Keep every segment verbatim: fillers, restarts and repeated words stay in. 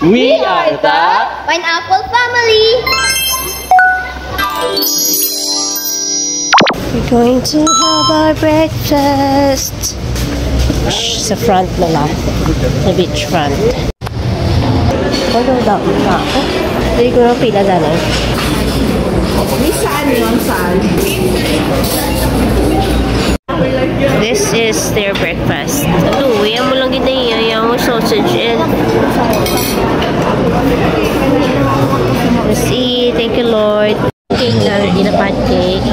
We are the Pineapple Family. We're going to have our breakfast. Shh, sa front na lang. Sa beach front. Ano daw? Hindi ko na pila dali. Miss, saan yun? Saan? This is their breakfast. Ito, yan mo lang gid na iya, yung sausage and let's eat. Thank you, Lord. Cake na, hindi na pancake.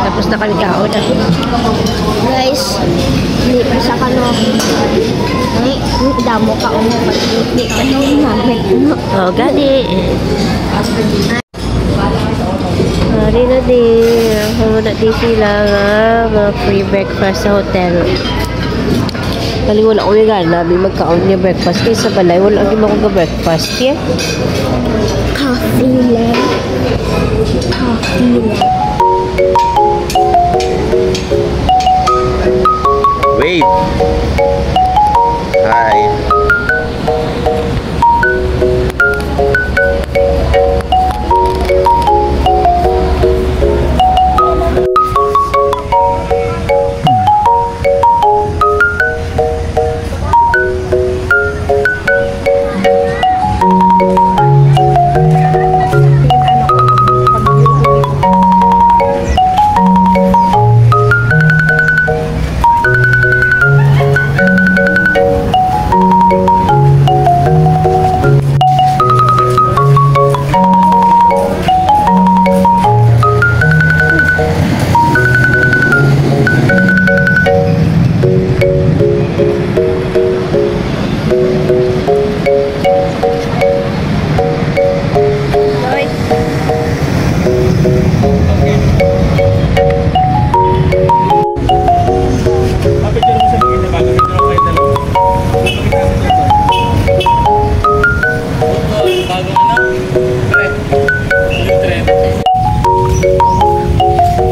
Tapos na kami kaon. Guys, hindi pa sa kano. Ay, damo ka, ano, hindi pa namin. Oh, gani. Ari na di. Wala di sila nga mga free breakfast sa hotel. Kali wala ko yung gana, bi magkaon niya breakfast. Kay sa balay, wala gyud ako ga-breakfast, yeah. Coffee lang. Coffee lang. Wave. Hi.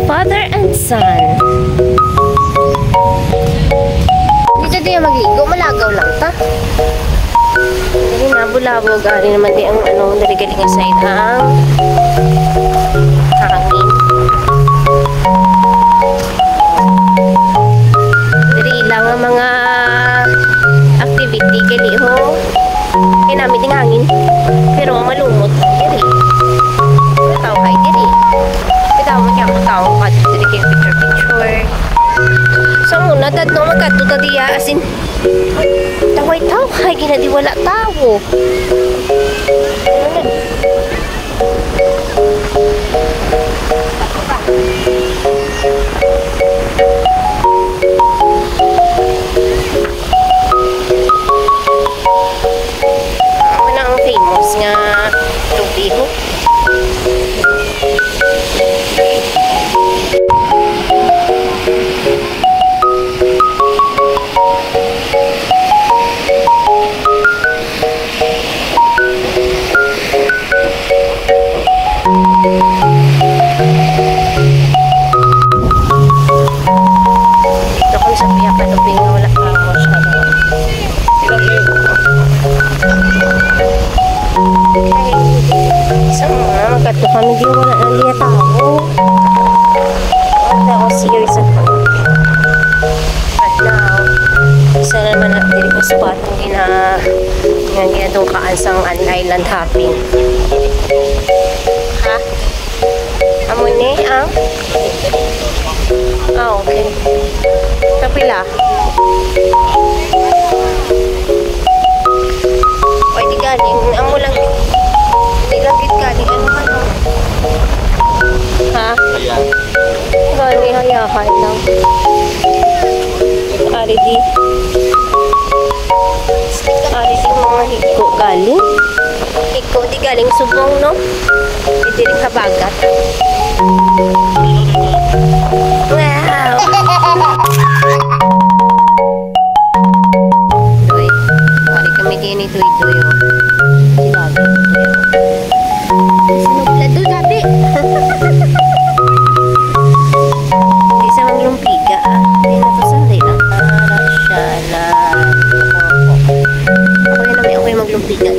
Father and son. Dito din magligo, malagaw lang ta. Dali na, bulabog. Ari naman di ang, ano, dali-dali nga side ang hangin. Dali lang ang mga activity, gali ho. Kinami ding hangin. Pero malumot. Diri. Mataw kay diri. Kita mo niya, mataw ka diri kay picture-picture. Sa una, dad no, magkadto ta diya, as in, taway-taway, ginadi wala tawo. Ano na ang famous nga tubig? Dito kami sa Kuya Kaluping, wala pa ako siya. Okay. Sa mga magkadto kami, di wala nang liya tao. Wala ako serious ako. But now, isa naman ang diri ko spot nga gina-, nga ginatungkaan sang an island hopping. Ha? Amo ni ang, ah, okay. Kapila? Pwede galing. Amo lang. Di lang gid galing. Ano, ano? Ha? Ayan. Gani, hayahay lang. Ari di. Ari di mga hiko galing. Hiko di galing subong, no? Di diri habagat. Wow! Doy, ari kami din ni Doy Doy, oh. Sinabi ko, Doy, oh. Sinuplado, sabi. Di sa maglumpiga, ah. Di na to sa, di na. Ah, siya na. Ako na, ako yung maglumpiga.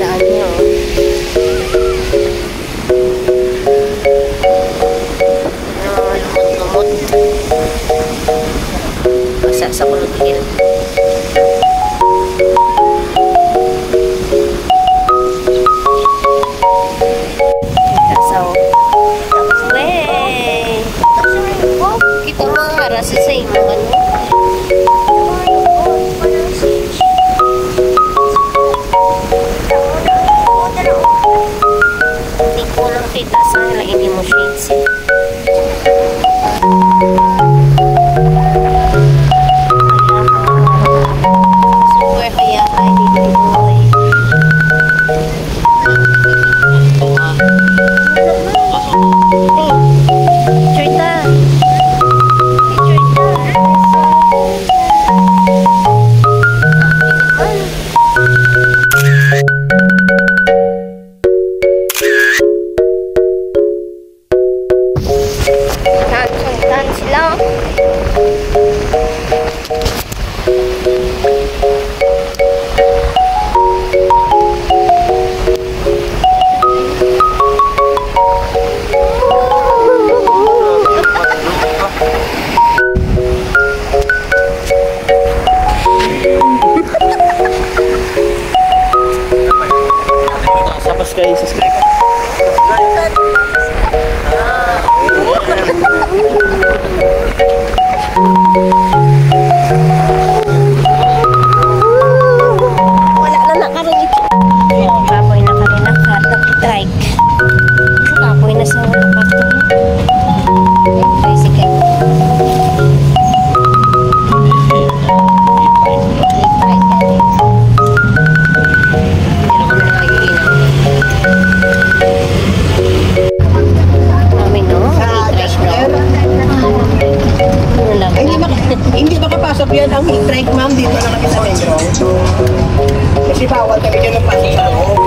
Di bawal kami dyan ng pasok sa loob.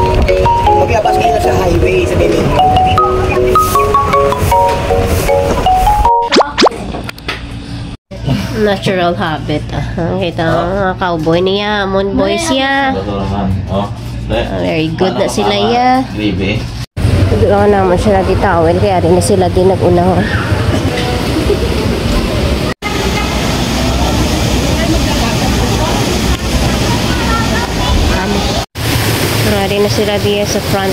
Maglabas kayo sa highway, sa Belen. Natural habit. Ah, kita mo, mga cowboy niya, Mon boys ya. Basurahan. Oh. Ah, very good na sila ya. Gravy. Duha naman sila di towel, kaya rin na sila di nag-una. Ready na sila diya sa front.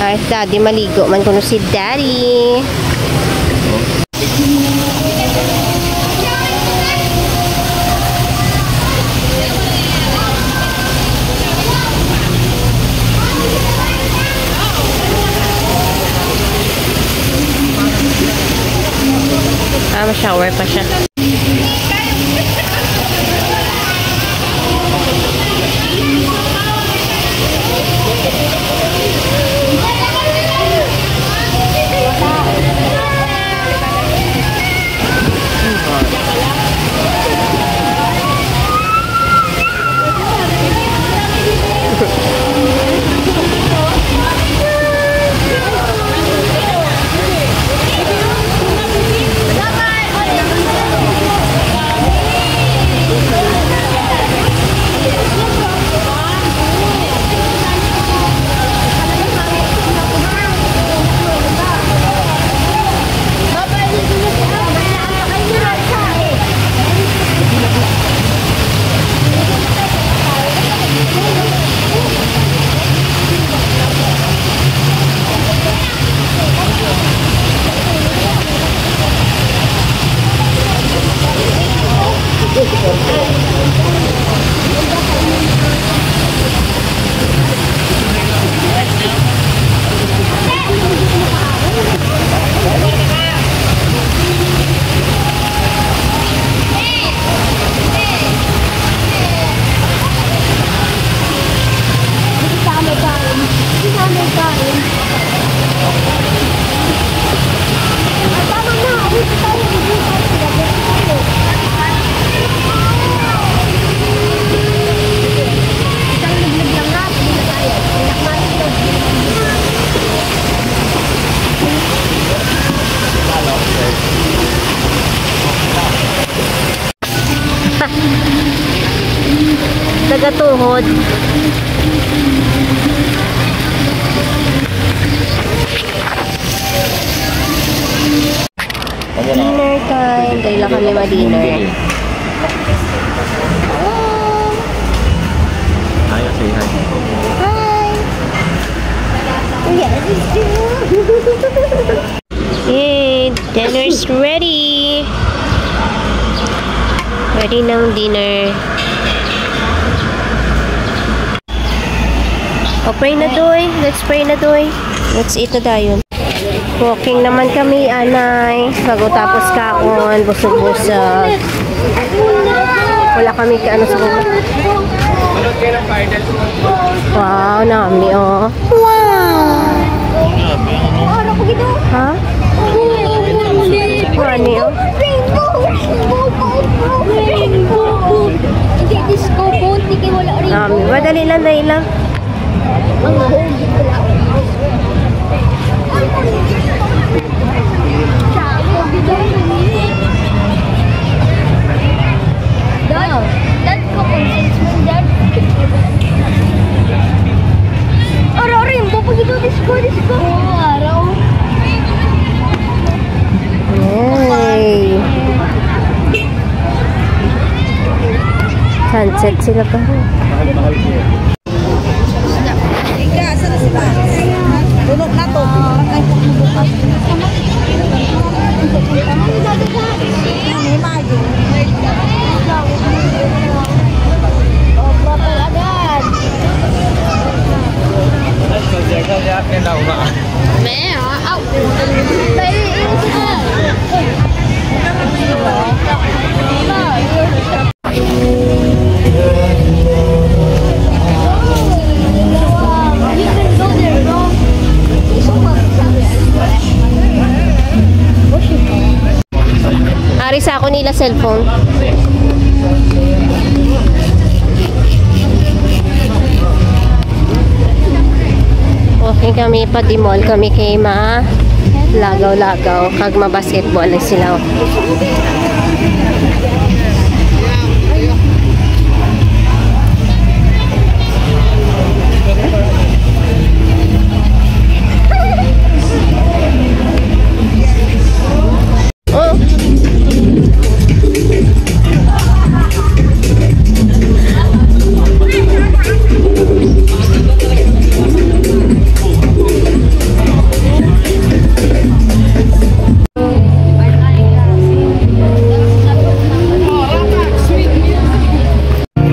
Ay, si Daddy, maligo man kuno si Daddy. Ah, ma-shower pa siya. Nagatuhod. Dinner time. Dali lang kami ma-dinner. Hi, say hi. Hi. Yes, it's you. Yay! Dinner's ready! Ready ng dinner. O, pray na, Doy. Let's pray na, Doy. Let's eat na dayon. Walking naman kami, anay. Bago tapos kaon, busog-busog. Wala kami ka-, ano sa baba. Wow, nami, oh. Wow! Ha? Ani, oh. Rainbow! Rainbow! Rainbow! Hindi, disco ball. Hindi kayo wala rainbow. Nami. Madali lang, dali lang. Ang home, wala. Dad, dad ko kung since mo, dad. Aro, aro, yung bubog ito, disco, disco. Oo, araw. Yay! Sunset sila pa. La cellphone. Okay kami, pa di mall kami kay ma lagaw-lagaw kag ma-basketball na sila. Oh.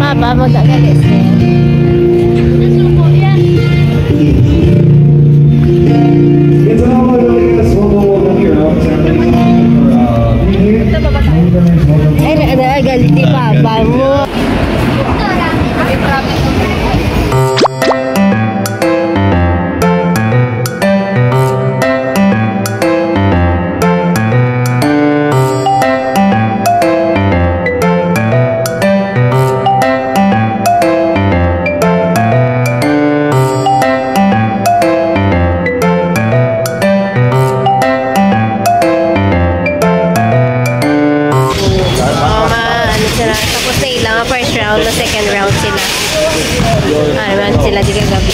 Papa, mo da gali, sir. Ay, na, na, galit ni Papa mo. Oh, ma, ano sila? Tapos na ilang first round, na second round sila. Ah, round sila di kagabi.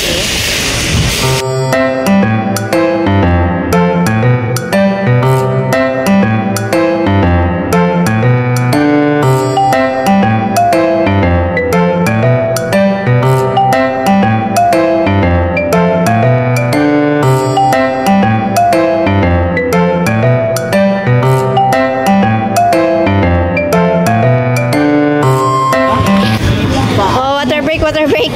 Oh, water break, water break.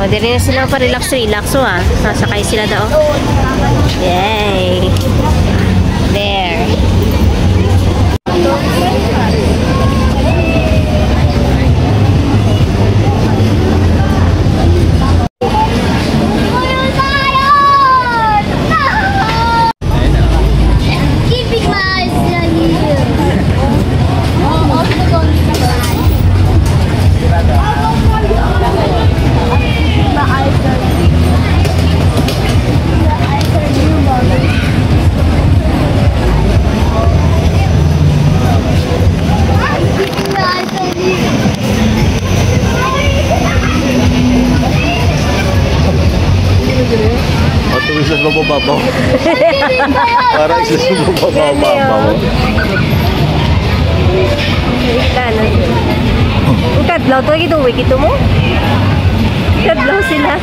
Oh, diri na sila pa-relax-relax, oh, ah. Sasakay sila daw. Yay! There. Keeping my eyes on you. My eyes on you. My eyes on you, mommy. Keeping my eyes on you. Ato isa sa mababaw. Para isa sa mababaw. Ang kadlaw to, giduwi, gito mo? Kadlaw sila.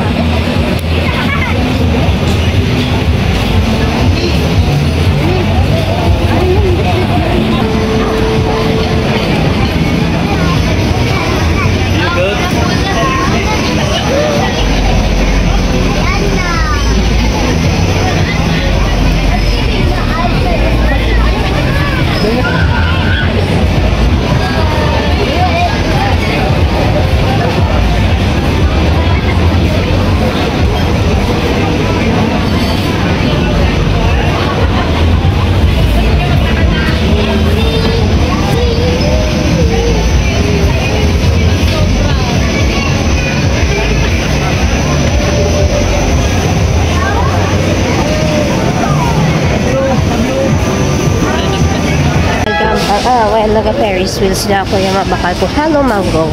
Ah, ah, well, naga-Ferris wheels na ako yung mabakal ko. Hello, mango.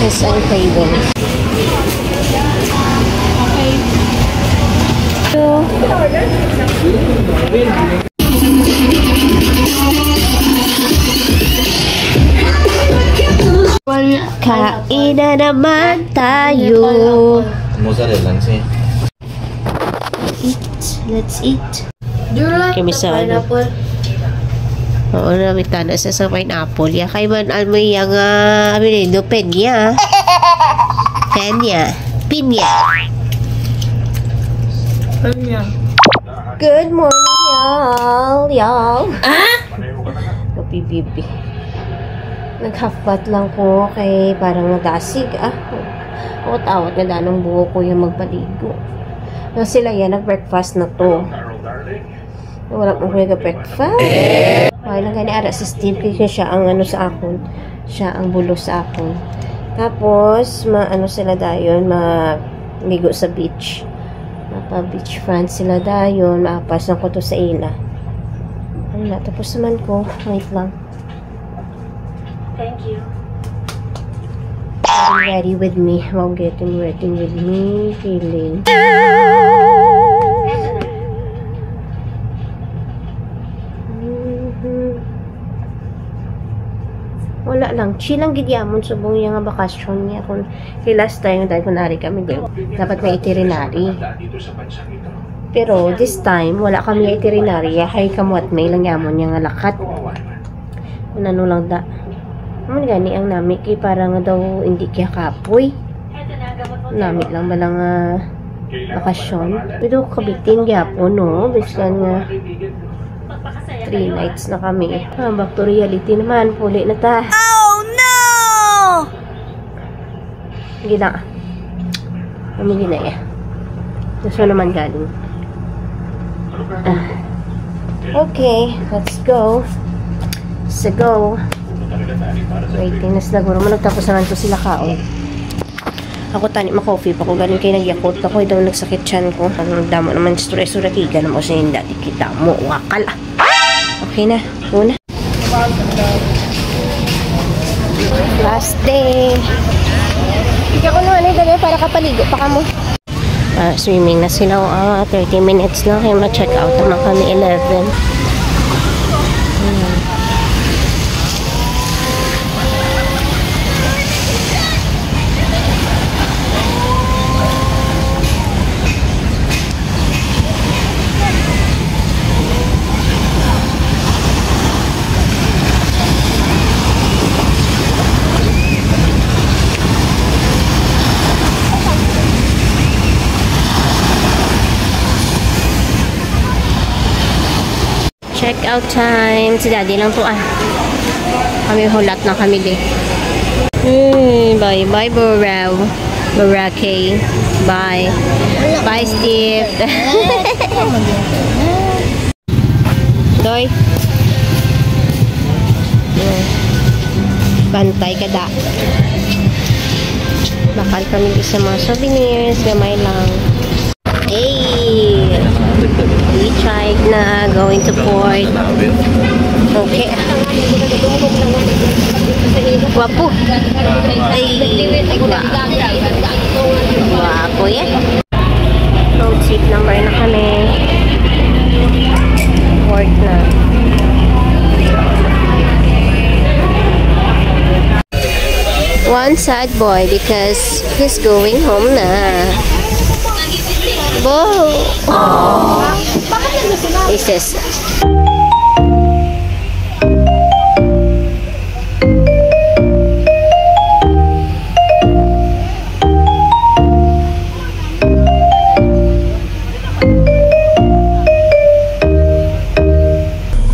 Yes, I'm craving. So, kain na naman tayo. Mozzarella lang siya. Eat. Let's eat. Kami sa ano? Pineapple. Oo, namitana sa, sa pineapple. Ya kay man, ano, iya nga, ano ni, no, penya. Penya. Pinya. Penya. Good morning, y'all. Y'all. Ah? Kapibibi. Nag-half bath lang ko kay parang nadasig. Ah, awat-awat na danong buhok ko yung magpaligo. Na sila yan, nag-breakfast na to. Wala mo ko nag-breakfast. Wala lang gani ara si Steve kay siya ang ano sa akon. Siya ang bulos sa akon. Tapos, maano sila dayon, maligo sa beach. Mapa beach front sila dayon, maapas lang ko to sa ila. Ano na, tapos naman ko. Wait lang. Thank you. Getting ready with me. Wow, getting ready with me. Feeling. Mhm. Wala lang. Chill lang gid yamon subong iya nga bakasyon niya. Kung kay last time, dahil kung nari kami din, dapat may itinerary. Pero this time, wala kami itinerary. Hay kamuat may lang yamon niya nga lakat. Ano lang da. Amo gani ang nami kay para nga daw hindi kaya kapoy. Nami lang ba lang, ah, bakasyon? Pero kabitin gyapon, no? Bisan nga three nights na kami. Ah, back to reality naman. Puli na ta. Oh, no! Gina. Kami gina eh. Gusto naman galing. Ah. Okay, let's go. Let's go. Waiting na sila. Guro mo, nagtapos naman to sila kaon. Ako tani, ma-coffee pa ko. Galing kay nagyakot ako. Ito, nagsakit tiyan ko. Ang damo naman stress. Ura, tiga na mo sa yung dati. Kita mo. Wakal. Ah. Okay na. Una. Last day. Ikaw ko naman, eh, dali, para kapaligo pa ka mo. Ah, swimming na sila. Ah, thirty minutes na. Kaya ma-check out naman kami eleven. Hmm. Check out time. Si Daddy lang to, ah. Kami hulat na kami, di. Hey, bye-bye, Buraw. Boracay. Bye. Bye, Steve. Doy. Bantay ka da. Bakal kami sa mga souvenirs, gamay lang. Hey! We tried na going to port. Okay. Guwapo. Ay, guwapo yan. Road trip number na kami. Port na. One sad boy because he's going home na. Bo! Isis.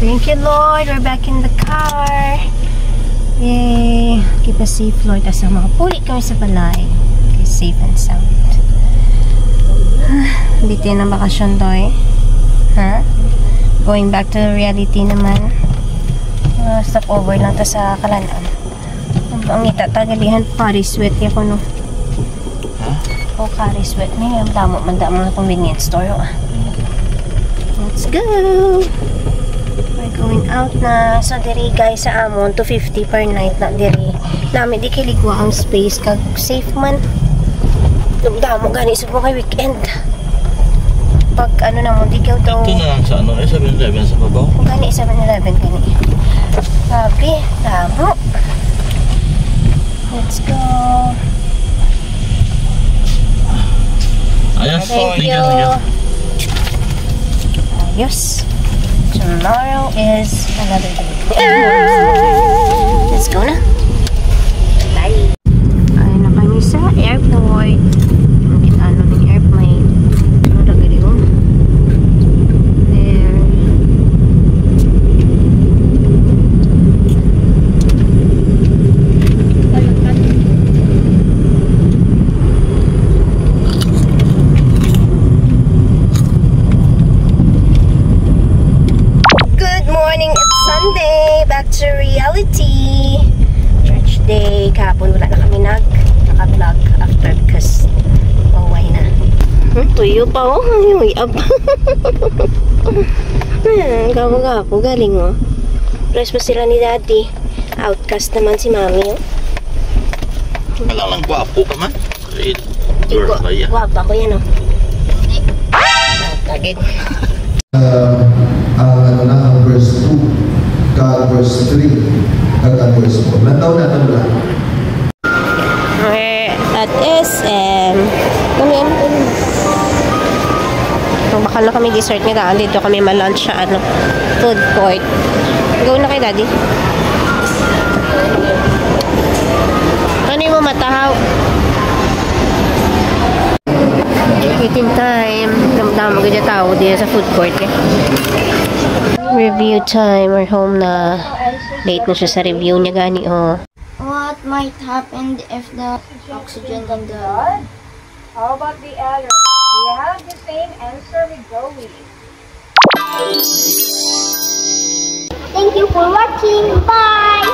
Thank you, Lord. We're back in the car. Yay. Keep us safe, Lord. Asa makapuli kami sa balay. Okay, safe and sound. Ah, bitin ang bakasyon, Doy. Ha? Going back to reality naman. Ah, stop over lang ta sa Kalan-an. Ang ita tagalihan, pari sweat ya ko, no? Ha? O, kari sweat ni, ang damo man da mga convenience store, oh. Let's go! We're going out na. So, diri, guys, sa amon, two fifty per night na diri. Nami di kiligwa ang space, kag safe man. Damo gani sa mga weekend. Pag ano na mo, di ka daw. Ito na lang sa ano, eh, seven eleven sa babaw. Gani, seven eleven gani. Grabe, damo. Let's go. Ayan. Thank you. Thank you, thank you. Ayos. Tomorrow is another day. Let's go na. Bye. Ay na kami sa airport. Morning, it's Sunday. Back to reality. Church day. Kahapon wala na kami nag naka-vlog after because mauway na. Hmm, tuyo pa, oh. Ay, uyab. Ah, gapo-gapo. Galing, oh. Dress pa sila ni Daddy. Outcast naman si Mami, oh. Alang lang gwapo ka man. Real girl Gwa- ba yan? Gwapa ko yan, oh. Ah, tagid. Ah, ang ano na, ang verse two, kag verse three, kag ang verse four. Lantaw natin lang. We're at S M. Kami, ano, ano? Magbakal na kami dessert nga daan dito kami ma-lunch sa, ano, food court. Go na kay Daddy. Ano mo matahaw? Eating time. Damo-damo gid tao diya sa food court, eh. Review time. We're home na. Late na siya sa review niya gani, oh. What might happen if the oxygen in the How about the others? Do you have the same answer with Zoe? Thank you for watching. Bye.